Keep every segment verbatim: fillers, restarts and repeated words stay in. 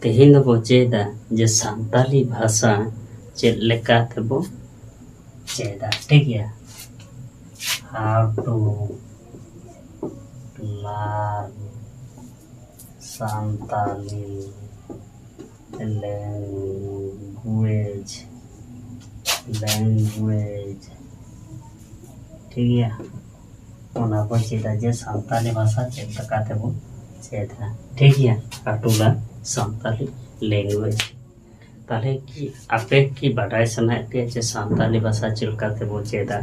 ᱛᱮᱦᱮᱧ ᱫᱚᱵᱚ ᱪᱮᱫᱟ ᱡᱮ ᱥᱟᱱᱛᱟᱞᱤ ᱵᱷᱟᱥᱟ ᱪᱮᱫ ᱞᱮᱠᱟ ᱛᱮᱵᱚ ᱪᱮᱫᱟ, ᱴᱷᱤᱠ ᱜᱮᱭᱟ? How to learn Santali language, language, ᱴᱷᱤᱠ ᱜᱮᱭᱟ? ᱚᱱᱟ ᱵᱚ ᱪᱮᱫᱟ ᱡᱮ ᱥᱟᱱᱛᱟᱞᱤ ᱵᱷᱟᱥᱟ ᱪᱮᱫ ᱞᱮᱠᱟ ᱛᱮᱵᱚ ᱪᱮᱫᱟ, ᱴᱷᱤᱠ ᱜᱮᱭᱟ? How to learn Santali language. ᱛᱟᱦᱚᱞᱮ ᱠᱤ ᱟᱯᱮ ᱠᱤ ᱵᱟᱰᱟᱭ ᱥᱟᱱᱟᱭᱮᱫ ᱯᱮᱭᱟ ᱡᱮ ᱥᱟᱱᱛᱟᱞᱤ ᱵᱷᱟᱥᱟ ᱪᱮᱫ ᱞᱮᱠᱟ ᱛᱮᱵᱚ ᱪᱮᱫᱟ?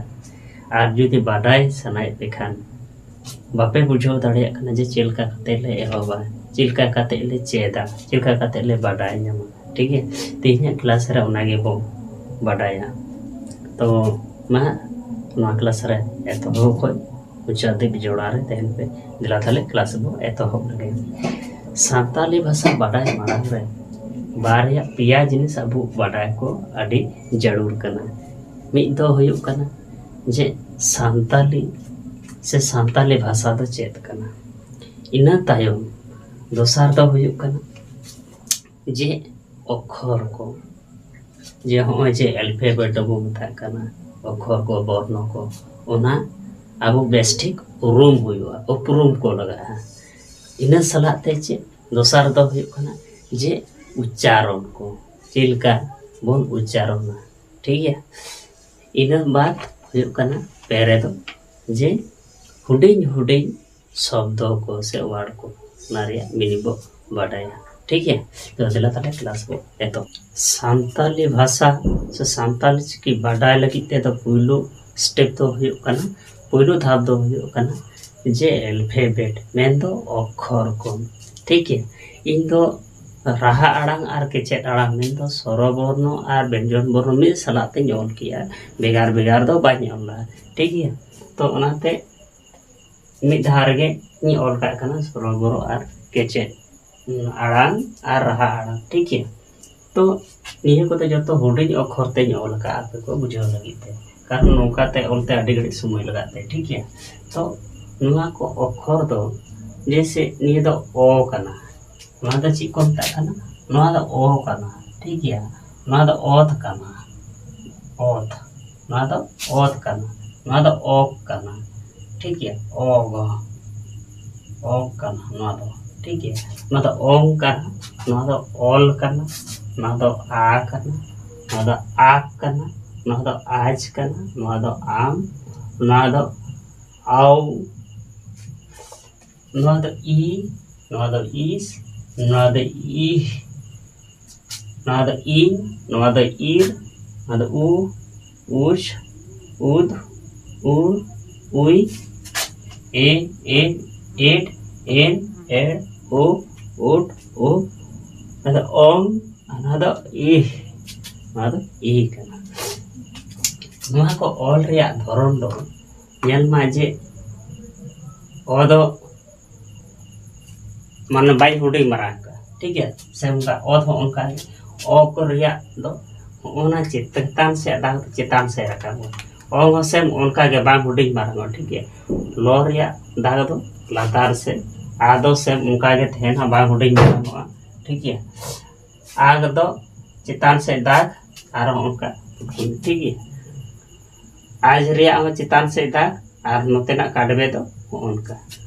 ᱟᱨ ᱡᱩᱫᱤ ᱵᱟᱰᱟᱭ ᱥᱟᱱᱟᱭᱮᱫ ᱯᱮ ᱠᱷᱟᱱ, ᱵᱟᱯᱮ ᱵᱩᱡᱷᱟᱹᱣ ᱫᱟᱲᱮᱭᱟᱜ ᱠᱟᱱᱟ ᱡᱮ ᱪᱮᱫ ᱞᱮᱠᱟ ᱠᱟᱛᱮ ᱞᱮ ᱮᱦᱚᱵᱟ, ᱪᱮᱫ ᱞᱮᱠᱟ ᱠᱟᱛᱮ ᱞᱮ ᱪᱮᱫᱟ, ᱪᱮᱫ ᱞᱮᱠᱟ ᱠᱟᱛᱮ ᱞᱮ ᱵᱟᱰᱟᱭ ᱧᱟᱢᱟ, ᱴᱷᱤᱠ ᱜᱮᱭᱟ? ᱛᱮᱦᱮᱧᱟᱜ ᱠᱞᱟᱥ ᱨᱮ ᱚᱱᱟ ᱜᱮᱵᱚ ᱵᱟᱰᱟᱭᱟ᱾ ᱛᱚ ᱢᱟ, ᱱᱚᱣᱟ ᱠᱞᱟᱥ ᱨᱮ ᱮᱛᱚᱦᱚᱵ ᱠᱷᱚᱱ ᱢᱩᱪᱟᱹᱫ ᱫᱷᱟᱹᱵᱤᱡ ᱡᱚᱲᱟᱣ ᱨᱮ ᱛᱟᱦᱮᱱ ᱯᱮ᱾ ᱫᱮᱞᱟ ᱛᱟᱦᱞᱮ ᱠᱞᱟᱥ ᱵᱚ ᱮᱛᱚᱦᱚᱵ ᱞᱮᱜᱮ᱾ ᱥᱟᱱᱛᱟᱞᱤ ᱵᱷᱟᱥᱟ ᱵᱟᱰᱟᱭ ᱢᱟᱲᱟᱝ ᱨᱮ ᱵᱟᱨᱭᱟ ᱯᱮᱭᱟ ᱡᱤᱱᱤᱥ ᱟᱵᱚ ᱵᱟᱰᱟᱭ ᱠᱚ ᱟᱹᱰᱤ ᱡᱟᱹᱨᱩᱲ ᱠᱟᱱᱟ᱾ ᱢᱤᱫ ᱫᱚ ᱦᱩᱭᱩᱜ ᱠᱟᱱᱟ ᱡᱮ ᱥᱟᱱᱛᱟᱞᱤ ᱥᱮ ᱥᱟᱱᱛᱟᱞᱤ ᱵᱷᱟᱥᱟ ᱫᱚ ᱪᱮᱫ ᱠᱟᱱᱟ᱾ ᱤᱱᱟᱹ ᱛᱟᱭᱚᱢ ᱫᱚᱥᱟᱨ ᱫᱚ ᱦᱩᱭᱩᱜ ᱠᱟᱱᱟ ᱡᱮ ᱚᱠᱠᱷᱚᱨ ᱠᱚ, ᱡᱮ ᱦᱚᱸᱜᱼᱚᱭ ᱡᱮ ᱮᱞᱯᱷᱮᱵᱮᱴ ᱵᱚ ᱢᱮᱛᱟᱜ ᱠᱟᱱᱟ, ᱚᱠᱠᱷᱚᱨ ᱠᱚ, ᱵᱚᱨᱱᱚ ᱠᱚ, ᱚᱱᱟ ᱟᱵᱚ ᱵᱮᱥᱴᱷᱤᱠ ᱩᱨᱩᱢ ᱦᱩᱭᱩᱜᱼᱟ, ᱩᱯᱨᱩᱢ ᱠᱚ ᱞᱟᱜᱟᱜᱼᱟ᱾ ᱤᱱᱟᱹ ᱥᱟᱞᱟᱜ ᱛᱮ ᱪᱮᱫ ᱫᱚᱥᱟᱨ ᱫᱚ ᱦᱩᱭᱩᱜ ᱠᱟᱱᱟ ᱡᱮ ᱩᱪᱪᱟᱨᱚᱱ ᱠᱚ, ᱪᱮᱫ ᱞᱮᱠᱟ ᱵᱚᱱ ᱩᱪᱪᱟᱨᱚᱱᱟ, ᱴᱷᱤᱠ ᱜᱮᱭᱟ? ᱤᱱᱟᱹ ᱵᱟᱫ ᱦᱩᱭᱩᱜ ᱠᱟᱱᱟ ᱯᱮ ᱨᱮᱫᱚ ᱡᱮ ᱦᱩᱰᱤᱧ ᱦᱩᱰᱤᱧ ᱥᱚᱵᱫᱚ ᱠᱚ ᱥᱮ ᱣᱟᱨᱰ ᱠᱚ, ᱚᱱᱟ ᱨᱮᱭᱟᱜ ᱢᱤᱱᱤᱝ ᱵᱚ ᱵᱟᱰᱟᱭᱟ, ᱴᱷᱤᱠ ᱜᱮᱭᱟ? ᱛᱚ ᱫᱮᱞᱟ ᱛᱟᱦᱞᱮ ᱠᱞᱟᱥ ᱵᱚ ᱮᱛᱚᱦᱚᱵ᱾ ᱥᱟᱱᱛᱟᱞᱤ ᱵᱷᱟᱥᱟ ᱥᱮ ᱥᱟᱱᱛᱟᱞᱤ ᱪᱤᱠᱤ ᱵᱟᱰᱟᱭ ᱞᱟᱹᱜᱤᱫ ᱛᱮᱫᱚ ᱯᱩᱭᱞᱩ ᱥᱴᱮᱯ ᱫᱚ ᱦᱩᱭᱩᱜ ᱠᱟᱱᱟ, ᱯᱩᱭᱞᱩ ᱫᱷᱟᱯ ᱫᱚ ᱦᱩᱭᱩᱜ ᱠᱟᱱᱟ ᱡᱮ ᱮᱞᱯᱷᱮᱵᱮᱴ, ᱢᱮᱱᱫᱚ ᱚᱠᱠᱷᱚᱨ ᱠᱚ, ᱴᱷᱤᱠ ᱜᱮᱭᱟ? ᱤᱧ ᱫᱚ ᱨᱟᱦᱟ ᱟᱲᱟᱝ ᱟᱨ ᱠᱮᱪᱮᱫ ᱟᱲᱟᱝ, ᱢᱮᱱᱫᱚ ᱥᱚᱨᱚ ᱵᱚᱨᱱᱚ ᱟᱨ ᱵᱮᱧᱡᱚᱱ ᱵᱚᱨᱱᱚ ᱢᱤᱫ ᱥᱟᱞᱟᱜ ᱛᱮᱧ ᱚᱞ ᱠᱮᱜᱼᱟ, ᱵᱷᱮᱜᱟᱨ ᱵᱷᱮᱜᱟᱨ ᱫᱚ ᱵᱟᱹᱧ ᱚᱞᱟ, ᱴᱷᱤᱠ ᱜᱮᱭᱟ? ᱛᱚ ᱚᱱᱟᱛᱮ ᱢᱤᱫ ᱫᱷᱟᱣ ᱨᱮᱜᱮ ᱤᱧ ᱚᱞ ᱠᱟᱜ ᱠᱟᱱᱟ ᱥᱚᱨᱚ ᱵᱚᱨᱱᱚ ᱟᱨ ᱠᱮᱪᱮᱫ ᱟᱲᱟᱝ ᱟᱨ ᱨᱟᱦᱟ ᱟᱲᱟᱝ, ᱴᱷᱤᱠ ᱜᱮᱭᱟ? ᱛᱚ ᱱᱤᱭᱟᱹ ᱠᱚᱫᱚ ᱡᱚᱛᱚ ᱦᱩᱰᱤᱧ ᱚᱠᱠᱷᱚᱨ ᱛᱮᱧ ᱚᱞ ᱟᱠᱟᱫᱼᱟ ᱟᱯᱮ ᱠᱚ ᱵᱩᱡᱷᱟᱹᱣ ᱞᱟᱹᱜᱤᱫ ᱛᱮ, ᱠᱟᱨᱚᱱ ᱱᱚᱝᱠᱟᱛᱮ ᱚᱞᱛᱮ ᱟᱹᱰᱤ ᱜᱷᱟᱹᱲᱤᱡ ᱥᱚᱢᱚᱭ ᱞᱟᱜᱟᱜ ᱛᱮ, ᱴᱷᱤᱠ ᱜᱮᱭᱟ? ᱛᱚ ᱱᱚᱣᱟ ᱠᱚ ᱚᱠᱠᱷᱚᱨ ᱫᱚ, ᱡᱮᱭᱥᱮ ᱱᱤᱭᱟᱹ ᱫᱚ ᱚ ᱠᱟᱱᱟ, ᱱᱚᱣᱟ ᱫᱚ ᱪᱮᱫ ᱠᱚ ᱢᱮᱛᱟᱜ ᱠᱟᱱᱟ? ᱱᱚᱣᱟ ᱫᱚ ᱚ ᱠᱟᱱᱟ, ᱴᱷᱤᱠ ᱜᱮᱭᱟ᱾ ᱱᱚᱣᱟ ᱫᱚ ᱚᱛ ᱠᱟᱱᱟ, ᱚᱛ᱾ ᱱᱚᱣᱟ ᱫᱚ ᱚᱛ ᱠᱟᱱᱟ, ᱱᱚᱣᱟ ᱫᱚ ᱚᱠ ᱠᱟᱱᱟ, ᱴᱷᱤᱠ ᱜᱮᱭᱟ᱾ ᱚ ᱜᱚ, ᱚᱠ ᱠᱟᱱᱟ ᱱᱚᱣᱟ ᱫᱚ, ᱴᱷᱤᱠ ᱜᱮᱭᱟ᱾ ᱱᱚᱣᱟ ᱫᱚ ᱚᱝ ᱠᱟᱱᱟ, ᱱᱚᱣᱟ ᱫᱚ ᱚᱞ ᱠᱟᱱᱟ, ᱱᱚᱣᱟ ᱫᱚ ᱟ ᱠᱟᱱᱟ, ᱱᱚᱣᱟ ᱫᱚ ᱟᱠ ᱠᱟᱱᱟ, ᱱᱚᱣᱟ ᱫᱚ ᱟᱡ ᱠᱟᱱᱟ, ᱱᱚᱣᱟ ᱫᱚ ᱟᱢ, ᱱᱚᱣᱟ ᱫᱚ ᱟᱣ, ᱱᱚᱣᱟ ᱫᱚ ᱤ, ᱱᱚᱣᱟ ᱫᱚ ᱤᱥ, ᱱᱚᱣᱟ ᱫᱚ ᱤᱦ, ᱱᱚᱣᱟ ᱫᱚ ᱤᱧ, ᱱᱚᱣᱟ ᱫᱚ ᱤᱨ, ᱱᱚᱣᱟ ᱫᱚ ᱩ, ᱩᱥ, ᱩᱫ, ᱩᱲ, ᱩᱭ, ᱮ, ᱮ, ᱮᱰ, ᱮᱱ, ᱮᱲ, ᱳ, ᱳᱴ, ᱳ, ᱱᱚᱣᱟ ᱫᱚ ᱚᱝ, ᱟᱨ ᱱᱚᱣᱟ ᱫᱚ ᱤᱦ, ᱱᱚᱣᱟ ᱫᱚ ᱤ ᱠᱟᱱᱟ᱾ ᱱᱚᱣᱟ ᱠᱚ ᱚᱞ ᱨᱮᱭᱟᱜ ᱫᱷᱚᱨᱚᱱ ᱫᱚ ᱧᱮᱞ ᱢᱟ ᱡᱮ ᱚ ᱫᱚ ᱢᱟᱱᱮ ᱵᱟᱭ ᱦᱩᱰᱤᱧ ᱢᱟᱨᱟᱝ ᱠᱟᱜᱼᱟ, ᱴᱷᱤᱠ ᱜᱮᱭᱟ᱾ ᱥᱮ ᱚᱱᱠᱟ ᱚᱛ ᱦᱚᱸ ᱚᱱᱠᱟ ᱜᱮ, ᱚ ᱠᱚ ᱨᱮᱭᱟᱜ ᱫᱚ ᱦᱚᱸᱜᱼᱚ ᱱᱟ ᱪᱮᱛᱟᱱ ᱥᱮᱫ ᱫᱟᱜ ᱫᱚ ᱪᱮᱛᱟᱱ ᱥᱮᱫ ᱨᱟᱠᱟᱵᱚᱜᱼᱟ᱾ ᱚ ᱦᱚᱸ ᱥᱮᱢ ᱚᱱᱠᱟ ᱜᱮ ᱵᱟᱝ ᱦᱩᱰᱤᱧ ᱢᱟᱨᱟᱝᱚᱜᱼᱟ, ᱴᱷᱤᱠ ᱜᱮᱭᱟ᱾ ᱞᱚ ᱨᱮᱭᱟᱜ ᱫᱟᱜ ᱫᱚ ᱞᱟᱛᱟᱨ ᱥᱮᱫ, ᱟ ᱫᱚ ᱥᱮᱢ ᱚᱱᱠᱟ ᱜᱮ ᱛᱟᱦᱮᱱᱟ, ᱵᱟᱝ ᱦᱩᱰᱤᱧ ᱢᱟᱨᱟᱝᱚᱜᱼᱟ, ᱴᱷᱤᱠ ᱜᱮᱭᱟ᱾ ᱟᱜ ᱫᱚ ᱪᱮᱛᱟᱱ ᱥᱮᱫ ᱫᱟᱜ, ᱟᱨ ᱦᱚᱸ ᱚᱱᱠᱟ, ᱴᱷᱤᱠ ᱜᱮᱭᱟ᱾ ᱟᱡ ᱨᱮᱭᱟᱜ ᱦᱚᱸ ᱪᱮᱛᱟᱱ ᱥᱮᱫ ᱫᱟᱜ, ᱟᱨ ᱱᱚᱛᱮᱱᱟᱜ ᱠᱟᱰᱵᱮ ᱫᱚ ᱦᱚᱸᱜᱼᱚ ᱱᱚᱝᱠᱟ᱾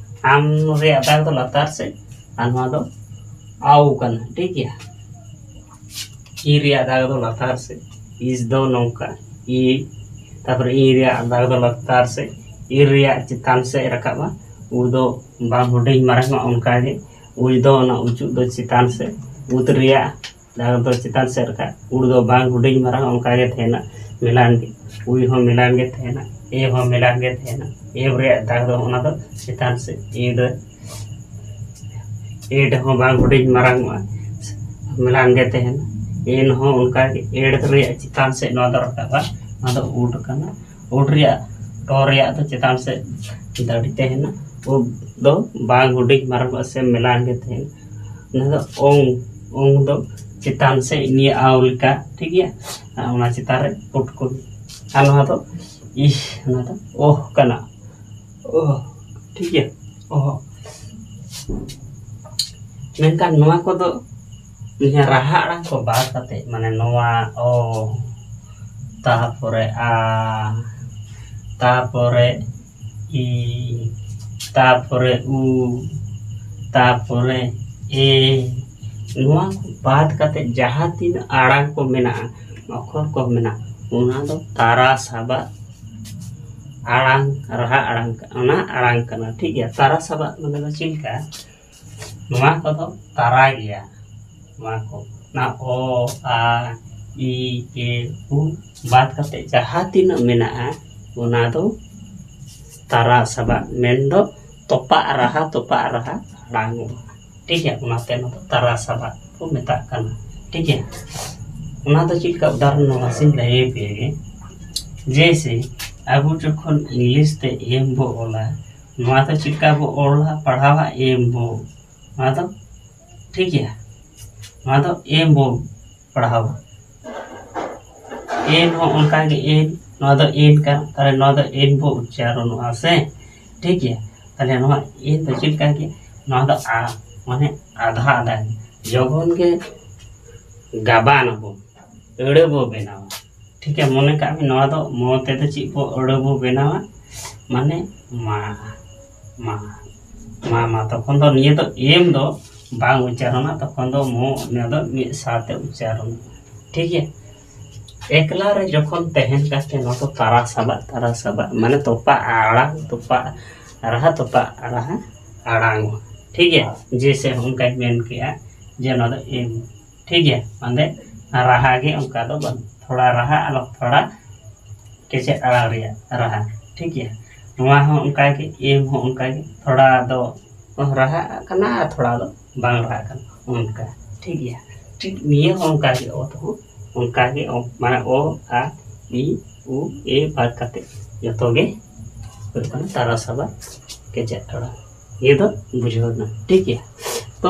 ᱟᱢ ᱨᱮᱭᱟᱜ ᱫᱟᱜ ᱫᱚ ᱞᱟᱛᱟᱨ ᱥᱮᱫ, ᱟᱨ ᱱᱚᱣᱟ ᱫᱚ ᱟᱣ ᱠᱟᱱᱟ, ᱴᱷᱤᱠ ᱜᱮᱭᱟ᱾ ᱤ ᱨᱮᱭᱟᱜ ᱫᱟᱜ ᱫᱚ ᱞᱟᱛᱟᱨ ᱥᱮᱫ, ᱤᱥ ᱫᱚ ᱱᱚᱝᱠᱟ, ᱤ, ᱛᱟᱨᱯᱚᱨᱮ ᱤ ᱨᱮᱭᱟᱜ ᱫᱟᱜ ᱫᱚ ᱞᱟᱛᱟᱨ ᱥᱮᱫ, ᱤ ᱨᱮᱭᱟᱜ ᱪᱮᱛᱟᱱ ᱥᱮᱫ ᱨᱟᱠᱟᱵᱼᱟ, ᱩ ᱫᱚ ᱵᱟᱝ ᱦᱩᱰᱤᱧ ᱢᱟᱨᱟᱝᱚᱜᱼᱟ, ᱚᱱᱠᱟ ᱜᱮ ᱩ ᱫᱚ ᱚᱱᱟ ᱩᱪᱩᱜ ᱫᱚ ᱪᱮᱛᱟᱱ ᱥᱮᱫ, ᱩᱫ ᱨᱮᱭᱟᱜ ᱫᱟᱜ ᱫᱚ ᱪᱮᱛᱟᱱ ᱥᱮᱫ ᱨᱟᱠᱟᱵ, ᱩᱲ ᱫᱚ ᱵᱟᱝ ᱦᱩᱰᱤᱧ ᱢᱟᱨᱟᱝ ᱚᱱᱠᱟ ᱜᱮ ᱛᱟᱦᱮᱱᱟ, ᱢᱮᱞᱟᱱ ᱜᱮ᱾ ᱩᱭ ᱦᱚᱸ ᱢᱮᱞᱟᱱ ᱜᱮ ᱛᱟᱦᱮᱱᱟ, ᱮ ᱦᱚᱸ ᱢᱮᱞᱟᱱ ᱜᱮ ᱛᱟᱦᱮᱱᱟ᱾ ᱮ ᱨᱮᱭᱟᱜ ᱫᱟᱜ ᱫᱚ ᱚᱱᱟ ᱫᱚ ᱪᱮᱛᱟᱱ ᱥᱮᱫ, ᱮ ᱫᱚ, ᱮᱰ ᱦᱚᱸ ᱵᱟᱝ ᱦᱩᱰᱤᱧ ᱢᱟᱨᱟᱝᱚᱜᱼᱟ, ᱢᱮᱞᱟᱱ ᱜᱮ ᱛᱟᱦᱮᱱᱟ᱾ ᱮᱱ ᱦᱚᱸ ᱚᱱᱠᱟ ᱜᱮ ᱮᱰ ᱨᱮᱭᱟᱜ ᱪᱮᱛᱟᱱ ᱥᱮᱫ ᱱᱚᱣᱟ ᱫᱚ ᱨᱟᱠᱟᱵᱼᱟ, ᱱᱚᱣᱟ ᱫᱚ ᱩᱰ ᱠᱟᱱᱟ᱾ ᱩᱰ ᱨᱮᱭᱟᱜ, ᱴᱚ ᱨᱮᱭᱟᱜ ᱫᱚ ᱪᱮᱛᱟᱱ ᱥᱮᱫ ᱫᱟᱲᱮ ᱛᱟᱦᱮᱱᱟ᱾ ᱩᱰ ᱫᱚ ᱵᱟᱝ ᱦᱩᱰᱤᱧ ᱢᱟᱨᱟᱝᱚᱜᱼᱟ, ᱥᱮ ᱢᱮᱞᱟᱱ ᱜᱮ ᱛᱟᱦᱮᱱᱟ᱾ ᱚᱱᱟ ᱫᱚ ᱚᱝ, ᱚᱝ ᱫᱚ ᱪᱮᱛᱟᱱ ᱥᱮᱫ ᱱᱤᱭᱟᱹ ᱟᱣ ᱞᱮᱠᱟ, ᱴᱷᱤᱠ ᱜᱮᱭᱟ᱾ ᱟᱨ ᱚᱱᱟ ᱪᱮᱛᱟᱱ ᱨᱮ ᱯᱩᱴᱠᱩᱡ᱾ ᱟᱨ ᱱᱚᱣᱟ ᱫᱚ ᱤᱦ, ᱚᱱᱟ ᱫᱚ ᱚᱦ ᱠᱟᱱᱟ, ᱚᱦ, ᱴᱷᱤᱠ ᱜᱮᱭᱟ, ᱚᱦ᱾ ᱢᱮᱱᱠᱷᱟᱱ ᱱᱚᱣᱟ ᱠᱚᱫᱚ ᱱᱤᱭᱟᱹ ᱨᱟᱦᱟ ᱟᱲᱟᱝ ᱠᱚ ᱵᱟᱫ ᱠᱟᱛᱮ, ᱢᱟᱱᱮ ᱱᱚᱣᱟ ᱚ, ᱛᱟᱯᱚᱨᱮ ᱟ, ᱛᱟᱯᱚᱨᱮ ᱤ, ᱛᱟᱯᱚᱨᱮ ᱩ, ᱛᱟᱯᱚᱨᱮ ᱮ, ᱱᱚᱣᱟ ᱠᱚ ᱵᱟᱫ ᱠᱟᱛᱮ ᱡᱟᱦᱟᱸ ᱛᱤᱱᱟᱹᱜ ᱟᱲᱟᱝ ᱠᱚ ᱢᱮᱱᱟᱜᱼᱟ, ᱚᱠᱷᱚᱨ ᱠᱚ ᱢᱮᱱᱟᱜᱼᱟ, ᱚᱱᱟ ᱫᱚ ᱛᱟᱨᱟ ᱥᱟᱵᱟᱫ ᱟᱲᱟᱝ, ᱨᱟᱦᱟ ᱟᱲᱟᱝ, ᱚᱱᱟ ᱟᱲᱟᱝ ᱠᱟᱱᱟ᱾ ᱴᱷᱤᱠ ᱜᱮᱭᱟ, ᱛᱟᱨᱟ ᱥᱟᱵᱟᱫ ᱢᱟᱱᱮ ᱫᱚ ᱪᱮᱫ ᱞᱮᱠᱟ? ᱱᱚᱣᱟ ᱠᱚᱫᱚ ᱛᱟᱨᱟ ᱜᱮᱭᱟ᱾ ᱱᱚᱣᱟ ᱠᱚ, ᱚᱱᱟ ᱚ, ᱟ, ᱤ, ᱮ, ᱩ ᱵᱟᱫ ᱠᱟᱛᱮ ᱡᱟᱦᱟᱸ ᱛᱤᱱᱟᱹᱜ ᱢᱮᱱᱟᱜᱼᱟ, ᱚᱱᱟ ᱫᱚ ᱛᱟᱨᱟ ᱥᱟᱵᱟᱫ, ᱢᱮᱱᱫᱚ ᱛᱚᱯᱟᱜ ᱨᱟᱦᱟ, ᱛᱚᱯᱟᱜ ᱨᱟᱦᱟ ᱟᱲᱟᱝᱚᱜᱼᱟ᱾ ᱴᱷᱤᱠ ᱜᱮᱭᱟ, ᱚᱱᱟᱛᱮ ᱱᱚᱣᱟ ᱫᱚ ᱛᱟᱨᱟ ᱥᱟᱵᱟᱫ ᱠᱚ ᱢᱮᱛᱟᱜ ᱠᱟᱱᱟ᱾ ᱴᱷᱤᱠ ᱜᱮᱭᱟ, ᱚᱱᱟ ᱫᱚ ᱪᱮᱫ ᱞᱮᱠᱟ ᱩᱫᱟᱦᱚᱨᱚᱱ, ᱱᱚᱣᱟ ᱥᱤᱧ ᱞᱟᱹᱭ ᱟᱯᱮᱭᱟ ᱜᱮ᱾ ᱡᱮᱭᱥᱮ, ᱟᱵᱚ ᱡᱚᱠᱷᱚᱱ ᱤᱝᱞᱤᱥ ᱛᱮ ᱮᱢ ᱵᱚ ᱚᱞᱟ, ᱱᱚᱣᱟ ᱫᱚ ᱪᱮᱫ ᱞᱮᱠᱟ ᱵᱚ ᱚᱞᱟ, ᱯᱟᱲᱦᱟᱣᱟ, ᱮᱢ ᱵᱚ, ᱱᱚᱣᱟ ᱫᱚ ᱴᱷᱤᱠ ᱜᱮᱭᱟ, ᱱᱚᱣᱟ ᱫᱚ ᱮᱢ ᱵᱚ ᱯᱟᱲᱦᱟᱣᱟ᱾ ᱮᱱ ᱦᱚᱸ ᱚᱱᱠᱟ ᱜᱮ ᱮᱱ, ᱱᱚᱣᱟ ᱫᱚ ᱮᱱ ᱠᱟᱱᱟ, ᱛᱟᱦᱞᱮ ᱱᱚᱣᱟ ᱫᱚ ᱮᱱ ᱵᱚ ᱩᱪᱪᱟᱨᱚᱱᱚᱜᱼᱟ ᱥᱮ, ᱴᱷᱤᱠ ᱜᱮᱭᱟ᱾ ᱛᱟᱦᱞᱮ ᱱᱚᱣᱟ ᱮᱱ ᱫᱚ ᱪᱮᱫ ᱞᱮᱠᱟ ᱜᱮ, ᱱᱚᱣᱟ ᱫᱚ ᱟ, ᱢᱟᱱᱮ ᱟᱫᱷᱟ ᱟᱫᱷᱟ ᱜᱮ᱾ ᱡᱚᱠᱷᱚᱱ ᱜᱮ ᱜᱟᱵᱟᱱ ᱟᱵᱚᱱ, ᱟᱹᱲᱟᱹ ᱵᱚ ᱵᱮᱱᱟᱣᱟ, ᱴᱷᱤᱠ ᱜᱮᱭᱟ᱾ ᱢᱚᱱᱮ ᱠᱟᱜ ᱢᱮ, ᱱᱚᱣᱟ ᱫᱚ ᱢᱚ ᱛᱮᱫᱚ ᱪᱮᱫ ᱵᱚ ᱟᱹᱲᱟᱹ ᱵᱚ ᱵᱮᱱᱟᱣᱟ, ᱢᱟᱱᱮ ᱢᱟ, ᱢᱟ, ᱢᱟ, ᱢᱟ᱾ ᱛᱚᱠᱷᱚᱱ ᱫᱚ ᱱᱤᱭᱟᱹ ᱫᱚ ᱮᱢ ᱫᱚ ᱵᱟᱝ ᱩᱪᱪᱟᱨᱚᱱᱟ, ᱛᱚᱠᱷᱚᱱ ᱫᱚ ᱢᱚ, ᱱᱤᱭᱟᱹ ᱫᱚ ᱢᱤᱫ ᱥᱟᱶᱛᱮ ᱩᱪᱪᱟᱨᱚᱱ, ᱴᱷᱤᱠ ᱜᱮᱭᱟ᱾ ᱮᱠᱞᱟ ᱨᱮ ᱡᱚᱠᱷᱚᱱ ᱛᱟᱦᱮᱱ ᱠᱟᱛᱮ ᱱᱚᱣᱟ ᱫᱚ ᱛᱟᱨᱟ ᱥᱟᱵᱟᱜ, ᱛᱟᱨᱟ ᱥᱟᱵᱟᱜ, ᱢᱟᱱᱮ ᱛᱚᱯᱟ ᱟᱲᱟᱝ, ᱛᱚᱯᱟ ᱨᱟᱦᱟ, ᱛᱚᱯᱟ ᱨᱟᱦᱟ ᱟᱲᱟᱝ, ᱴᱷᱤᱠ ᱜᱮᱭᱟ᱾ ᱡᱮᱭᱥᱮ ᱚᱱᱠᱟᱧ ᱢᱮᱱ ᱠᱮᱜᱼᱟ ᱡᱮ ᱱᱚᱣᱟ ᱫᱚ ᱮᱢ, ᱴᱷᱤᱠ ᱜᱮᱭᱟ, ᱢᱟᱱᱮ ᱨᱟᱦᱟ ᱜᱮ ᱚᱱᱠᱟ ᱫᱚ ᱵᱟᱹᱱᱩᱜ, ᱛᱷᱚᱲᱟ ᱨᱟᱦᱟ ᱟᱨ ᱛᱷᱚᱲᱟ ᱠᱮᱪᱮᱫ ᱟᱲᱟᱝ ᱨᱮᱭᱟᱜ ᱨᱟᱦᱟ, ᱴᱷᱤᱠ ᱜᱮᱭᱟ᱾ ᱱᱚᱣᱟ ᱦᱚᱸ ᱚᱱᱠᱟ ᱜᱮ, ᱮᱢ ᱦᱚᱸ ᱚᱱᱠᱟ ᱜᱮ, ᱛᱷᱚᱲᱟ ᱫᱚ ᱨᱟᱦᱟ ᱠᱟᱱᱟ ᱟᱨ ᱛᱷᱚᱲᱟ ᱫᱚ ᱵᱟᱝ ᱨᱟᱦᱟ ᱠᱟᱱᱟ, ᱚᱱᱠᱟ, ᱴᱷᱤᱠ ᱜᱮᱭᱟ᱾ ᱴᱷᱤᱠ ᱱᱤᱭᱟᱹ ᱦᱚᱸ ᱚᱱᱠᱟ ᱜᱮ, ᱚ ᱛᱮᱦᱚᱸ ᱚᱱᱠᱟ ᱜᱮ, ᱚ, ᱢᱟᱱᱮ ᱚ, ᱟ, ᱤ, ᱩ, ᱮ ᱵᱟᱫ ᱠᱟᱛᱮ ᱡᱚᱛᱚ ᱜᱮ ᱦᱩᱭᱩᱜ ᱠᱟᱱᱟ ᱛᱟᱨᱟ ᱥᱟᱵᱟ ᱠᱮᱪᱮᱫ ᱟᱲᱟᱝ᱾ ᱱᱤᱭᱟᱹ ᱫᱚ ᱵᱩᱡᱷᱟᱹᱣ ᱮᱱᱟ, ᱴᱷᱤᱠ ᱜᱮᱭᱟ᱾ ᱛᱚ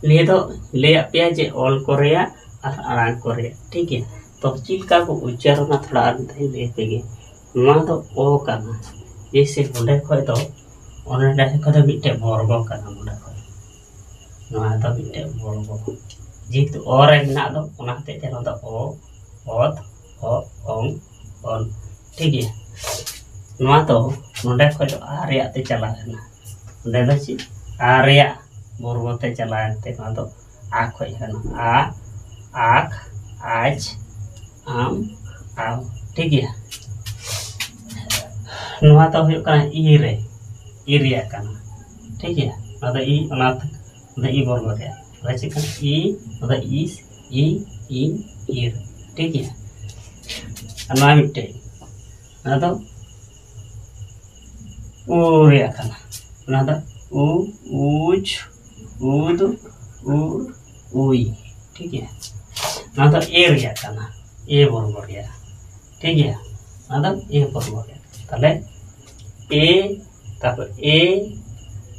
ᱱᱤᱭᱟᱹ ᱫᱚ ᱞᱟᱹᱭᱟᱫ ᱯᱮᱭᱟ ᱡᱮ ᱚᱞ ᱠᱚ ᱨᱮᱭᱟᱜ ᱟᱨ ᱟᱲᱟᱝ ᱠᱚ ᱨᱮᱭᱟᱜ, ᱴᱷᱤᱠ ᱜᱮᱭᱟ᱾ ᱛᱚ ᱪᱮᱫ ᱞᱮᱠᱟ ᱠᱚ ᱩᱪᱪᱟᱨᱚᱱᱟ, ᱛᱷᱚᱲᱟ ᱟᱨ ᱢᱤᱫ ᱫᱷᱟᱣ ᱤᱧ ᱞᱟᱹᱭ ᱟᱯᱮ ᱜᱮ᱾ ᱱᱚᱣᱟ ᱫᱚ ᱚ ᱠᱟᱱᱟ, ᱡᱮᱭᱥᱮ ᱱᱚᱸᱰᱮ ᱠᱷᱚᱡ ᱫᱚ ᱚᱱᱟ ᱰᱟᱹᱦᱤ ᱠᱚᱫᱚ ᱢᱤᱫᱴᱮᱡ ᱵᱚᱨᱜᱚ ᱠᱟᱱᱟ ᱱᱚᱰᱮ ᱠᱷᱚᱱ᱾ ᱱᱚᱣᱟ ᱫᱚ ᱢᱤᱫᱴᱮᱡ ᱵᱚᱨᱜᱚ᱾ ᱡᱮᱦᱮᱛᱩ ᱚ ᱨᱮ ᱢᱮᱱᱟᱜ ᱫᱚ, ᱚᱱᱟ ᱦᱚᱛᱮᱡ ᱛᱮ ᱱᱚᱣᱟ ᱫᱚ ᱚ, ᱚᱛ, ᱚ, ᱚᱝ, ᱚᱱ᱾ ᱴᱷᱤᱠ ᱜᱮᱭᱟ? ᱱᱚᱣᱟ ᱫᱚ ᱱᱚᱰᱮ ᱠᱷᱚᱡ ᱫᱚ ᱟ ᱨᱮᱭᱟᱜ ᱛᱮ ᱪᱟᱞᱟᱣ ᱮᱱᱟ᱾ ᱱᱚᱰᱮ ᱫᱚ ᱪᱮᱫ? ᱟ ᱨᱮᱭᱟᱜ ᱵᱚᱨᱜᱚ ᱛᱮ ᱪᱟᱞᱟᱣ ᱮᱱᱛᱮ ᱱᱚᱣᱟ ᱫᱚ ᱟ ᱠᱷᱚᱡ ᱠᱟᱱᱟ᱾ ᱟ, ᱟᱠ, ᱟᱪ, ᱟᱢ, ᱟᱣ᱾ ᱴᱷᱤᱠ ᱜᱮᱭᱟ? ᱱᱚᱣᱟ ᱫᱚ ᱦᱩᱭᱩᱜ ᱠᱟᱱᱟ ᱤ ᱨᱮ, ᱤ ᱨᱮᱭᱟᱜ ᱠᱟᱱᱟ᱾ ᱴᱷᱤᱠ ᱜᱮᱭᱟ? ᱱᱚᱣᱟ ᱫᱚ ᱤ, ᱚᱱᱟ ᱫᱚ ᱤ ᱵᱚᱨᱜᱚ ᱨᱮᱭᱟᱜ᱾ ᱛᱟᱦᱞᱮ ᱪᱮᱫ ᱠᱟᱱᱟ? ᱤ, ᱱᱚᱣᱟ ᱫᱚ ᱤᱥ, ᱤ, ᱤᱧ, ᱤᱨ᱾ ᱴᱷᱤᱠ ᱜᱮᱭᱟ? ᱟᱨ ᱱᱚᱣᱟ ᱢᱤᱫᱴᱮᱡ, ᱱᱚᱣᱟ ᱫᱚ ᱩ ᱨᱮᱭᱟᱜ ᱠᱟᱱᱟ᱾ ᱚᱱᱟ ᱫᱚ ᱩ, ᱩᱡ, ᱩᱫ, ᱩᱨ, ᱩᱭ᱾ ᱴᱷᱤᱠ ᱜᱮᱭᱟ? ᱱᱚᱣᱟ ᱫᱚ ᱮ ᱨᱮᱭᱟᱜ ᱠᱟᱱᱟ, ᱮ ᱵᱚᱨᱜᱚ ᱨᱮᱭᱟᱜ᱾ ᱴᱷᱤᱠ ᱜᱮᱭᱟ? ᱱᱚᱣᱟ ᱫᱚ ᱮ ᱵᱚᱨᱜᱚ ᱨᱮᱭᱟᱜ᱾ ᱛᱟᱦᱞᱮ ᱮ, ᱛᱟᱨᱯᱚᱨ ᱮ,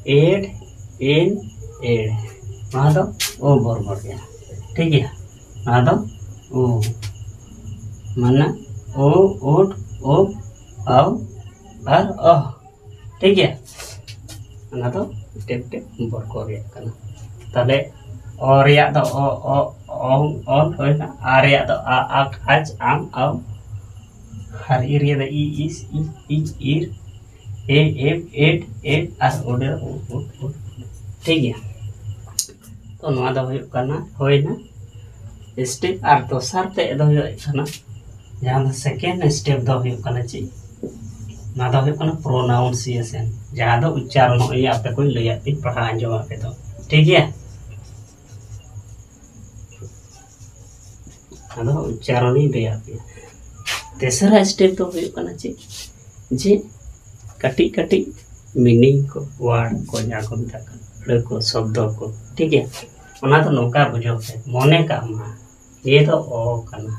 ᱮᱰ, ᱮᱱ, ᱮᱲ᱾ ᱱᱚᱣᱟ ᱫᱚ ᱳ ᱵᱚᱨᱜᱚ ᱨᱮᱭᱟᱜ᱾ ᱴᱷᱤᱠ ᱜᱮᱭᱟ? ᱱᱚᱣᱟ ᱫᱚ ᱳ, ᱢᱟᱱᱮ ᱳ, ᱳᱴ, ᱳᱯ, ᱟᱣ ᱟᱨ ᱚᱦ᱾ ᱴᱷᱤᱠ ᱜᱮᱭᱟ? ᱚᱱᱟ ᱫᱚ ᱢᱤᱫᱴᱮᱱ ᱢᱤᱫᱴᱮᱱ ᱵᱚᱨᱜᱚ ᱨᱮᱭᱟᱜ ᱠᱟᱱᱟ᱾ ᱛᱟᱦᱞᱮ ᱚ ᱨᱮᱭᱟᱜ ᱫᱚ ᱚ, ᱚ, ᱚᱝ, ᱚᱱ ᱦᱩᱭᱱᱟ᱾ ᱟ ᱨᱮᱭᱟᱜ ᱫᱚ ᱟ, ᱟᱠ, ᱟᱪ, ᱟᱢ, ᱟᱣ᱾ ᱟᱨ ᱤ ᱨᱮᱭᱟᱜ ᱫᱚ ᱤ, ᱤᱥ, ᱤᱧ, ᱤᱨ᱾ ᱮ, ᱮᱯ, ᱮᱰ, ᱮᱰ ᱟᱨ ᱳᱰ, ᱳᱰ, ᱳᱰ, ᱳᱰ᱾ ᱴᱷᱤᱠ ᱜᱮᱭᱟ? ᱛᱚ ᱱᱚᱣᱟ ᱫᱚ ᱦᱩᱭᱩᱜ ᱠᱟᱱᱟ, ᱦᱩᱭᱱᱟ ᱥᱴᱮᱯ᱾ ᱟᱨ ᱫᱚᱥᱟᱨ ᱛᱮ ᱫᱚ ᱦᱩᱭᱩᱜ ᱠᱟᱱᱟ, ᱡᱟᱦᱟᱸ ᱫᱚ ᱥᱮᱠᱮᱱᱰ ᱥᱴᱮᱯ ᱫᱚ ᱦᱩᱭᱩᱜ ᱠᱟᱱᱟ ᱪᱮᱫ? ᱱᱚᱣᱟ ᱫᱚ ᱦᱩᱭᱩᱜ ᱠᱟᱱᱟ ᱯᱨᱳᱱᱟᱣᱩᱱᱥᱤᱭᱮᱥᱚᱱ, ᱡᱟᱦᱟᱸ ᱫᱚ ᱩᱪᱪᱟᱨᱚᱱ ᱱᱚᱜᱼᱚᱭ ᱟᱯᱮ ᱠᱚᱧ ᱞᱟᱹᱭᱟᱫ ᱯᱮ, ᱯᱟᱲᱦᱟᱣ ᱟᱸᱡᱚᱢᱟᱫ ᱯᱮ ᱫᱚ᱾ ᱴᱷᱤᱠ ᱜᱮᱭᱟ? ᱟᱫᱚ ᱩᱪᱪᱟᱨᱚᱱᱤᱧ ᱞᱟᱹᱭᱟᱫ ᱯᱮᱭᱟ᱾ ᱛᱮᱥᱟᱨᱟ ᱥᱴᱮᱯ ᱫᱚ ᱦᱩᱭᱩᱜ ᱠᱟᱱᱟ ᱪᱮᱫ? ᱡᱮ ᱠᱟᱹᱴᱤᱡ ᱠᱟᱹᱴᱤᱡ ᱢᱤᱱᱤᱝ ᱠᱚ, ᱣᱟᱨᱰ ᱠᱚ, ᱡᱟᱦᱟᱸ ᱠᱚ ᱢᱮᱛᱟᱜ ᱠᱟᱱᱟ, ᱟᱹᱲᱟᱹ ᱠᱚ, ᱥᱚᱵᱫᱚ ᱠᱚ, ᱴᱷᱤᱠ ᱜᱮᱭᱟ? ᱚᱱᱟ ᱫᱚ ᱱᱚᱝᱠᱟ ᱵᱩᱡᱷᱟᱹᱣ ᱯᱮ, ᱢᱚᱱᱮ ᱠᱟᱜ ᱢᱟ ᱱᱤᱭᱟᱹ ᱫᱚ ᱚ ᱠᱟᱱᱟ,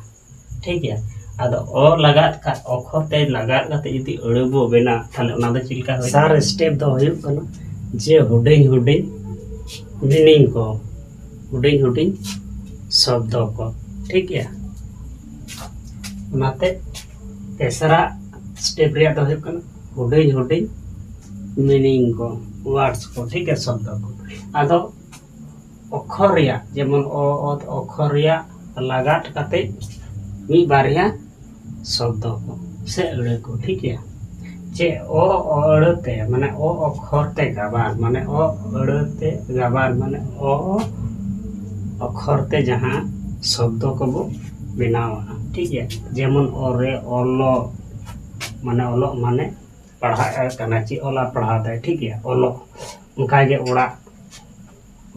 ᱴᱷᱤᱠ ᱜᱮᱭᱟ? ᱟᱫᱚ ᱚ ᱞᱟᱜᱟᱫ ᱠᱟ-, ᱚᱠᱷᱚᱨ ᱛᱮ ᱞᱟᱜᱟᱫ ᱠᱟᱛᱮ ᱡᱩᱫᱤ ᱟᱹᱲᱟᱹ ᱵᱚ ᱵᱮᱱᱟᱣ, ᱛᱟᱦᱞᱮ ᱚᱱᱟ ᱫᱚ ᱪᱮᱫ ᱞᱮᱠᱟ ᱦᱩᱭᱩᱜᱼᱟ? ᱥᱟᱨ ᱥᱴᱮᱯ ᱫᱚ ᱦᱩᱭᱩᱜ ᱠᱟᱱᱟ ᱡᱮ ᱦᱩᱰᱤᱧ ᱦᱩᱰᱤᱧ ᱢᱤᱱᱤᱝ ᱠᱚ, ᱦᱩᱰᱤᱧ ᱦᱩᱰᱤᱧ ᱥᱚᱵᱫᱚ ᱠᱚ, ᱴᱷᱤᱠ ᱜᱮᱭᱟ? ᱚᱱᱟᱛᱮ ᱛᱮᱥᱟᱨᱟ ᱥᱴᱮᱯ ᱨᱮᱭᱟᱜ ᱫᱚ ᱦᱩᱭᱩᱜ ᱠᱟᱱᱟ ᱦᱩᱰᱤᱧ ᱦᱩᱰᱤᱧ meaning ᱠᱚ, words ᱠᱚ, ᱴᱷᱤᱠ ᱜᱮᱭᱟ, ᱥᱚᱵᱫᱚ ᱠᱚ᱾ ᱟᱫᱚ ᱚᱠᱷᱚᱨ ᱨᱮᱭᱟᱜ, ᱡᱮᱢᱚᱱ ᱚ, ᱚᱛ ᱚᱠᱷᱚᱨ ᱨᱮᱭᱟᱜ ᱞᱟᱜᱟᱛ ᱠᱟᱛᱮ ᱢᱤᱫ ᱵᱟᱨᱭᱟ ᱥᱚᱵᱫᱚ ᱠᱚ ᱥᱮ ᱟᱹᱲᱟᱹ ᱠᱚ, ᱴᱷᱤᱠ ᱜᱮᱭᱟ᱾ ᱡᱮ ᱚ, ᱚ ᱟᱹᱲᱟᱹ ᱛᱮ, ᱢᱟᱱᱮ ᱚ ᱚᱠᱷᱚᱨ ᱛᱮ ᱜᱟᱵᱟᱱ, ᱢᱟᱱᱮ ᱚ ᱟᱹᱲᱟᱹ ᱛᱮ ᱜᱟᱵᱟᱱ, ᱢᱟᱱᱮ ᱚ ᱚᱠᱷᱚᱨ ᱛᱮ ᱡᱟᱦᱟᱸ ᱥᱚᱵᱫᱚ ᱠᱚᱵᱚ ᱵᱮᱱᱟᱣᱟ, ᱴᱷᱤᱠ ᱜᱮᱭᱟ᱾ ᱡᱮᱢᱚᱱ ᱚ ᱨᱮ ᱚᱞᱚᱜ, ᱢᱟᱱᱮ ᱚᱞᱚᱜ ᱢᱟᱱᱮ ᱯᱟᱲᱦᱟᱜ ᱠᱟᱱᱟ, ᱪᱮᱫ ᱚᱞ ᱟᱨ ᱯᱟᱲᱦᱟᱣ ᱫᱟᱭ, ᱴᱷᱤᱠ ᱜᱮᱭᱟ, ᱚᱞᱚᱜ᱾ ᱚᱱᱠᱟᱜᱮ ᱚᱲᱟᱜ,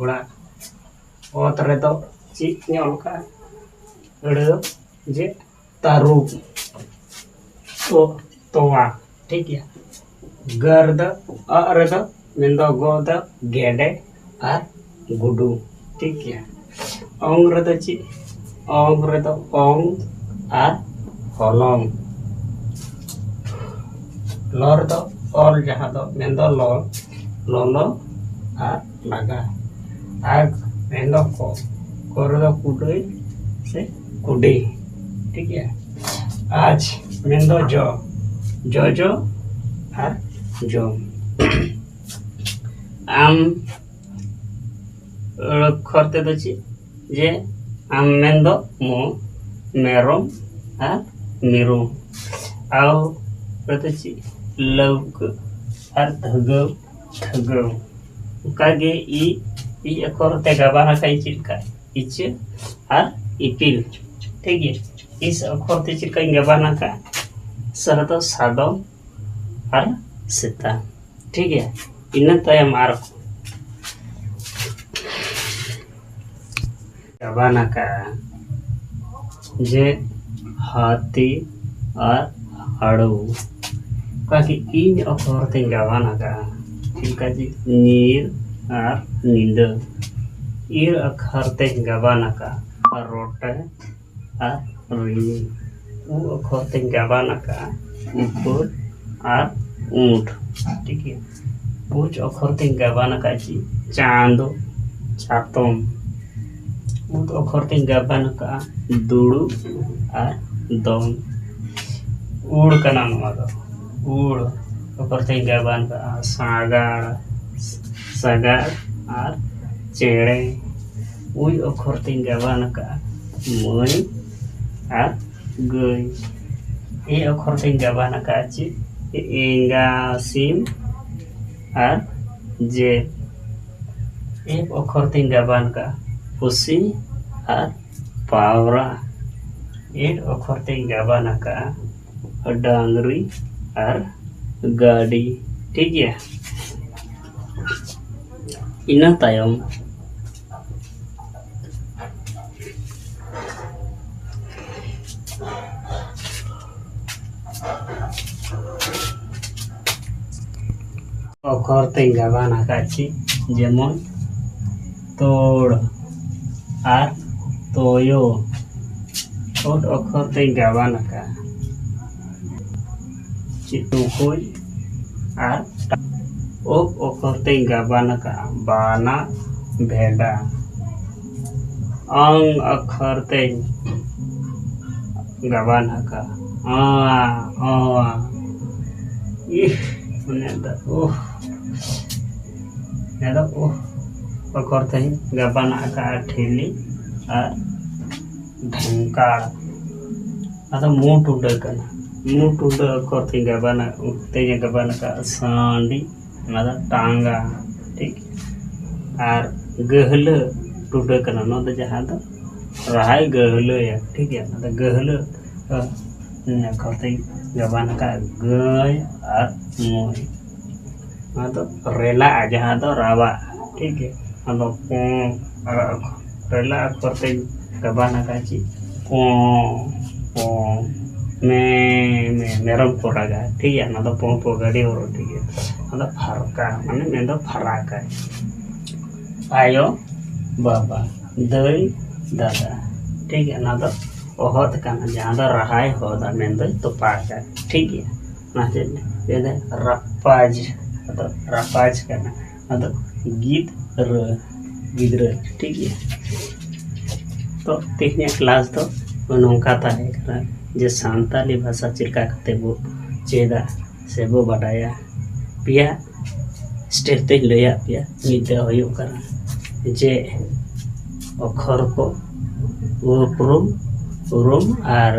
ᱚᱲᱟᱜ᱾ ᱚᱛ ᱨᱮᱫᱚ ᱪᱮᱫ ᱤᱧ ᱚᱞ ᱠᱟᱜᱼᱟ? ᱟᱹᱲᱟᱹ ᱡᱮ ᱛᱟᱹᱨᱩᱵ, ᱛᱚ-, ᱛᱚᱣᱟ, ᱴᱷᱤᱠ ᱜᱮᱭᱟ᱾ ᱜᱟᱹᱨ ᱫᱚ, ᱟᱜ ᱨᱮᱫᱚ ᱢᱮᱱᱫᱚ ᱜᱚ ᱫᱚ ᱜᱮᱰᱮ ᱟᱨ ᱜᱩᱰᱩ, ᱴᱷᱤᱠ ᱜᱮᱭᱟ᱾ ᱚᱝ ᱨᱮᱫᱚ ᱪᱮᱫ? ᱚᱝ ᱨᱮᱫᱚ ᱚᱝ ᱟᱨ ᱦᱚᱞᱚᱝ᱾ ᱞᱚ ᱨᱮᱫᱚ ᱚᱞ, ᱡᱟᱦᱟᱸ ᱫᱚ ᱢᱮᱱᱫᱚ ᱞᱚᱞ, ᱞᱚᱞᱚ ᱟᱨ ᱞᱟᱜᱟ᱾ ᱟᱨ ᱢᱮᱱᱫᱚ ᱠᱚ, ᱠᱚ ᱨᱮᱫᱚ ᱠᱩᱰᱟᱹᱭ ᱥᱮ ᱠᱩᱰᱤ, ᱴᱷᱤᱠ ᱜᱮᱭᱟ᱾ ᱟᱡ ᱢᱮᱱᱫᱚ ᱡᱚ, ᱡᱚᱡᱚ ᱟᱨ ᱡᱚᱢ᱾ ᱟᱢ ᱚᱠᱷᱚᱨ ᱛᱮᱫᱚ ᱪᱮᱫ? ᱡᱮ ᱟᱢ ᱢᱮᱱᱫᱚ ᱢᱚ, ᱢᱮᱨᱚᱢ ᱟᱨ ᱢᱤᱨᱩ᱾ ᱟᱣ ᱨᱮᱫᱚ ᱪᱮᱫ? ᱞᱟᱹᱣᱠᱟᱹ ᱟᱨ ᱫᱷᱟᱹᱜᱟᱹᱣ, ᱫᱷᱟᱹᱜᱟᱹᱣ᱾ ᱚᱱᱠᱟᱜᱮ ᱤ, ᱤ ᱚᱠᱷᱚᱨ ᱛᱮ ᱜᱟᱵᱟᱱ ᱟᱠᱟᱫ ᱪᱮᱫ ᱞᱮᱠᱟ? ᱤᱪᱟᱹ ᱟᱨ ᱤᱯᱤᱞ, ᱴᱷᱤᱠ ᱜᱮᱭᱟ᱾ ᱤᱥ ᱚᱠᱷᱚᱨ ᱛᱮ ᱪᱮᱫ ᱞᱮᱠᱟᱧ ᱜᱟᱵᱟᱱ ᱟᱠᱟᱫ? ᱥᱟᱨ ᱫᱚ ᱥᱟᱫᱚᱢ ᱟᱨ ᱥᱮᱛᱟ, ᱴᱷᱤᱠ ᱜᱮᱭᱟ᱾ ᱤᱱᱟᱹ ᱛᱟᱭᱚᱢ ᱟᱨ ᱜᱟᱵᱟᱱ ᱟᱠᱟᱫᱼᱟ ᱡᱮ ᱦᱟᱹᱛᱤ ᱟᱨ ᱦᱟᱹᱲᱩ᱾ ᱚᱱᱠᱟᱜᱮ ᱤᱧ ᱚᱠᱷᱚᱨ ᱛᱮᱧ ᱜᱟᱵᱟᱱ ᱟᱠᱟᱫᱼᱟ, ᱪᱮᱫ ᱞᱮᱠᱟ ᱡᱮ ᱧᱤᱨ ᱟᱨ ᱧᱤᱫᱟᱹ᱾ ᱤᱨ ᱚᱠᱷᱚᱨ ᱛᱮᱧ ᱜᱟᱵᱟᱱ ᱟᱠᱟᱫᱼᱟ ᱨᱚᱴᱮ ᱟᱨ ᱨᱤᱧ᱾ ᱩ ᱚᱠᱷᱚᱨ ᱛᱮᱧ ᱜᱟᱵᱟᱱ ᱟᱠᱟᱫᱼᱟ ᱩᱯᱟᱹᱞ ᱟᱨ ᱩᱸᱴ, ᱴᱷᱤᱠ ᱜᱮᱭᱟ᱾ ᱩᱪ ᱚᱠᱷᱚᱨ ᱛᱮᱧ ᱜᱟᱵᱟᱱ ᱟᱠᱟᱫᱼᱟ ᱪᱮᱫ? ᱪᱟᱸᱫᱚ, ᱪᱟᱛᱚᱢ᱾ ᱩᱫ ᱚᱠᱷᱚᱨ ᱛᱮᱧ ᱜᱟᱵᱟᱱ ᱟᱠᱟᱫᱼᱟ ᱫᱩᱲᱩᱵ ᱟᱨ ᱫᱚᱱ᱾ ᱩᱲ ᱠᱟᱱᱟ ᱱᱚᱣᱟ ᱫᱚ, ᱩᱲ᱾ ᱚᱠᱷᱚᱨ ᱛᱮᱧ ᱜᱟᱵᱟᱱ ᱠᱟᱜᱼᱟ ᱥᱟᱜᱟᱲ, ᱥᱟᱜᱟᱲ ᱟᱨ ᱪᱮᱬᱮ᱾ ᱩᱭ ᱚᱠᱷᱚᱨ ᱛᱮᱧ ᱜᱟᱵᱟᱱ ᱠᱟᱜᱼᱟ ᱢᱟᱹᱭ ᱟᱨ ᱜᱟᱹᱭ᱾ ᱮ ᱚᱠᱷᱚᱨ ᱛᱮᱧ ᱜᱟᱵᱟᱱ ᱠᱟᱜᱼᱟ ᱪᱮᱫ? ᱮᱸᱜᱟ ᱥᱤᱢ ᱟᱨ ᱡᱮ᱾ ᱮᱯ ᱚᱠᱷᱚᱨ ᱛᱮᱧ ᱜᱟᱵᱟᱱ ᱠᱟᱜᱼᱟ ᱯᱩᱥᱤ ᱟᱨ ᱯᱟᱣᱨᱟ᱾ ᱮᱰ ᱚᱠᱷᱚᱨ ᱛᱮᱧ ᱜᱟᱵᱟᱱ ᱟᱠᱟᱜᱼᱟ ᱰᱟᱝᱨᱤ ᱟᱨ ᱜᱟᱹᱰᱤ᱾ ᱴᱷᱤᱠ ᱜᱮᱭᱟ, ᱤᱱᱟᱹ ᱛᱟᱭᱚᱢ ᱚᱠᱷᱚᱨ ᱛᱮᱧ ᱜᱟᱵᱟᱱ ᱟᱠᱟᱫ ᱪᱮᱫ? ᱡᱮᱢᱚᱱ ᱛᱳᱲ ᱟᱨ ᱛᱳᱭᱳ᱾ ᱳᱴ ᱚᱠᱷᱚᱨ ᱛᱮᱧ ᱜᱟᱵᱟᱱ ᱟᱠᱟᱫ ᱪᱮᱫ? ᱴᱩᱠᱩᱡ ᱟᱨ ᱳᱯ ᱚᱠᱷᱚᱨ ᱛᱮᱧ ᱜᱟᱵᱟᱱ ᱟᱠᱟᱫ ᱵᱟᱱᱟ ᱵᱷᱮᱰᱟ᱾ ᱚᱝ ᱚᱠᱷᱚᱨ ᱛᱮᱧ ᱜᱟᱵᱟᱱ ᱟᱠᱟᱫ ᱚᱸ, ᱚᱸ᱾ ᱤᱦ, ᱢᱟᱱᱮ ᱫᱚ, ᱩᱦ᱾ ᱢᱟᱱᱮ ᱫᱚ, ᱩᱦ᱾ ᱚᱠᱷᱚᱨ ᱛᱮᱧ ᱜᱟᱵᱟᱱ ᱟᱠᱟᱫ ᱴᱷᱤᱞᱤ ᱟᱨ ᱰᱷᱮᱝᱠᱟᱲ᱾ ᱟᱫᱚ ᱢᱩ ᱴᱩᱰᱟᱹ ᱠᱟᱱᱟ᱾ ᱢᱩ ᱴᱩᱰᱟᱹ ᱚᱠᱷᱚᱨ ᱛᱮᱧ ᱜᱟᱵᱟᱱᱟ, ᱛᱮᱧ ᱜᱟᱵᱟᱱ ᱟᱠᱟᱫ ᱥᱟᱺᱰᱤ᱾ ᱚᱱᱟ ᱫᱚ ᱴᱟᱸᱜᱟ, ᱴᱷᱤᱠ᱾ ᱟᱨ ᱜᱟᱹᱦᱞᱟᱹ ᱴᱩᱰᱟᱹ ᱠᱟᱱᱟ, ᱱᱚᱣᱟ ᱫᱚ ᱡᱟᱦᱟᱸ ᱫᱚ ᱨᱟᱦᱟᱭ ᱜᱟᱹᱦᱞᱟᱹᱭᱟ, ᱴᱷᱤᱠ ᱜᱮᱭᱟ᱾ ᱚᱱᱟ ᱫᱚ ᱜᱟᱹᱦᱞᱟᱹ, ᱟᱨ ᱱᱚᱝᱠᱟ ᱛᱮᱧ ᱜᱟᱵᱟᱱ ᱟᱠᱟᱫ ᱜᱟᱹᱭ ᱟᱨ ᱢᱟᱹᱭ᱾ ᱱᱚᱣᱟ ᱫᱚ ᱨᱮᱞᱟᱜᱼᱟ, ᱡᱟᱦᱟᱸ ᱫᱚ ᱨᱟᱣᱟᱜ, ᱴᱷᱤᱠ ᱜᱮᱭᱟ᱾ ᱟᱫᱚ ᱯᱚᱸ, ᱨᱮᱞᱟ ᱚᱠᱷᱚᱨ ᱛᱮᱧ ᱜᱟᱵᱟᱱ ᱟᱠᱟᱫ ᱪᱮᱫ? ᱯᱚᱸ, ᱯᱚᱸ, ᱢᱮ, ᱢᱮ, ᱢᱮᱨᱚᱢ ᱠᱚ ᱨᱟᱜᱟ, ᱴᱷᱤᱠ ᱜᱮᱭᱟ᱾ ᱚᱱᱟ ᱫᱚ ᱯᱚᱸ, ᱯᱚᱸ ᱜᱟᱹᱰᱤ ᱦᱚᱨᱚᱜ, ᱴᱷᱤᱠ ᱜᱮᱭᱟ᱾ ᱚᱱᱟ ᱫᱚ ᱯᱷᱟᱨᱠᱟ, ᱢᱟᱱᱮ ᱢᱮᱱᱫᱚ ᱯᱷᱟᱨᱟᱠᱟᱭ᱾ ᱟᱭᱳ, ᱵᱟᱵᱟ, ᱫᱟᱹᱭ, ᱫᱟᱫᱟ, ᱴᱷᱤᱠ ᱜᱮᱭᱟ᱾ ᱚᱱᱟ ᱫᱚ ᱚᱦᱚᱫ ᱠᱟᱱᱟ, ᱡᱟᱦᱟᱸ ᱫᱚ ᱨᱟᱦᱟᱭ ᱦᱚᱫᱟ, ᱢᱮᱱᱫᱚᱭ ᱛᱚᱯᱟ ᱟᱠᱟᱫ, ᱴᱷᱤᱠ ᱜᱮᱭᱟ᱾ ᱚᱱᱟ ᱪᱮᱫ ᱞᱟᱹᱭᱫᱟ? ᱨᱟᱯᱟᱡᱽ, ᱟᱫᱚ ᱨᱟᱯᱟᱡᱽ ᱠᱟᱱᱟ, ᱟᱫᱚ ᱜᱤᱫᱽᱨᱟᱹ, ᱜᱤᱫᱽᱨᱟᱹ, ᱴᱷᱤᱠ ᱜᱮᱭᱟ᱾ ᱛᱚ ᱛᱮᱦᱮᱧᱟᱜ ᱠᱞᱟᱥ ᱫᱚ ᱱᱚᱝᱠᱟ ᱛᱟᱦᱮᱸ ᱠᱟᱱᱟ ᱡᱮ ᱥᱟᱱᱛᱟᱞᱤ ᱵᱷᱟᱥᱟ ᱪᱮᱫ ᱞᱮᱠᱟ ᱠᱟᱛᱮ ᱵᱚ ᱪᱮᱫᱟ, ᱥᱮ ᱵᱚ ᱵᱟᱰᱟᱭᱟ᱾ ᱯᱮᱭᱟ ᱥᱴᱮᱯ ᱛᱮᱧ ᱞᱟᱹᱭᱟᱫ ᱯᱮᱭᱟ᱾ ᱢᱤᱫ ᱫᱚ ᱦᱩᱭᱩᱜ ᱠᱟᱱᱟ ᱡᱮ ᱚᱠᱷᱚᱨ ᱠᱚ ᱩᱯᱨᱩᱢ ᱩᱨᱩᱢ, ᱟᱨ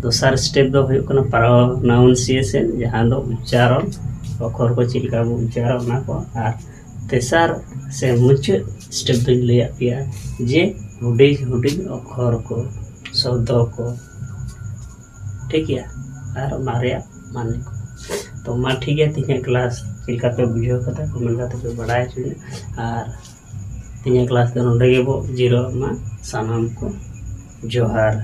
ᱫᱚᱥᱟᱨ ᱥᱴᱮᱯ ᱫᱚ ᱦᱩᱭᱩᱜ ᱠᱟᱱᱟ ᱯᱨᱚᱱᱟᱣᱩᱱᱥᱤᱭᱮᱥᱚᱱ, ᱡᱟᱦᱟᱸ ᱫᱚ ᱩᱪᱪᱟᱨᱚᱱ, ᱚᱠᱷᱚᱨ ᱠᱚ ᱪᱮᱫ ᱞᱮᱠᱟ ᱵᱚ ᱩᱪᱪᱟᱨᱟ ᱚᱱᱟ ᱠᱚ, ᱟᱨ ᱛᱮᱥᱟᱨ ᱥᱮ ᱢᱩᱪᱟᱹᱫ ᱥᱴᱮᱯ ᱫᱚᱧ ᱞᱟᱹᱭᱟᱫ ᱯᱮᱭᱟ ᱡᱮ ᱦᱩᱰᱤᱧ ᱦᱩᱰᱤᱧ ᱚᱠᱷᱚᱨ ᱠᱚ, ᱥᱚᱵᱫᱚ ᱠᱚ, ᱴᱷᱤᱠ ᱜᱮᱭᱟ, ᱟᱨ ᱚᱱᱟ ᱨᱮᱭᱟᱜ ᱢᱟᱱᱮ ᱠᱚ᱾ ᱛᱚ ᱢᱟ ᱴᱷᱤᱠ ᱜᱮᱭᱟ, ᱛᱮᱦᱮᱧᱟᱜ ᱠᱞᱟᱥ ᱪᱮᱫ ᱞᱮᱠᱟ ᱯᱮ ᱵᱩᱡᱷᱟᱹᱣ ᱠᱟᱫᱟ ᱠᱚᱢᱮᱱᱴ ᱠᱟᱛᱮ ᱯᱮ ᱵᱟᱲᱟᱭ ᱦᱚᱪᱚᱧᱟ᱾ ᱟᱨ ᱛᱮᱦᱮᱧᱟᱜ ᱠᱞᱟᱥ ᱫᱚ ᱱᱚᱰᱮ ᱜᱮᱵᱚ ᱡᱤᱨᱟᱹᱜ ᱢᱟ᱾ ᱥᱟᱱᱟᱢ ᱠᱚ ᱡᱚᱦᱟᱨ᱾